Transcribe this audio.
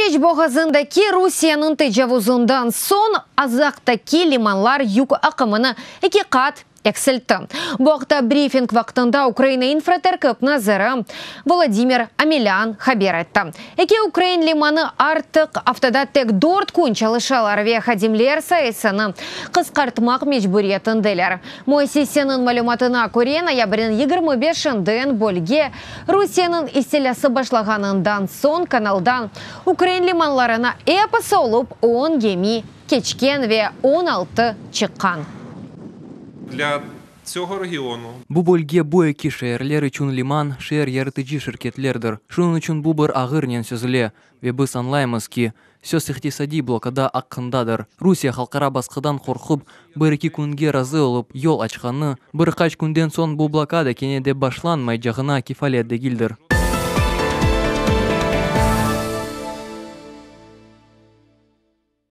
Keriç boğazındaki Rusiyeniñ tecavuzından soñ Azaqtaki limanlar yük aqımını eki qat eksiltti. Bu aqta brifing vaqtında Ukraina infraterkip naziri Volodımır Omelân haber etti. Eki ukrain limanı artıq aftada tek dört kün çalışalar ve hadimler sayısını qısqartmaq mecburiyetindeler. Müessiseniñ malümatına köre, noyabrniñ 25-inden bölge Rusiyeniñ istilâsı başlağanından soñ kanaldan ukrain limanlarına episi olıp 10 gemi keçken ve 16 çıqqan. Для цього регіону Bu bölge, bu eki şeerler içün liman, şeer yaratıcı şirketlerdir. Şunıñ içün bu bir ağırnen sezile. Ve biz añlaymız ki, söz iqtisadiy blokada aqqındadır. Rusiye halqara basqıdan qorqup, bir-eki künge razı olıp yol açqanı, bir qaç künden soñ bu blokada kene de başlanmaycağına kefalet degildir.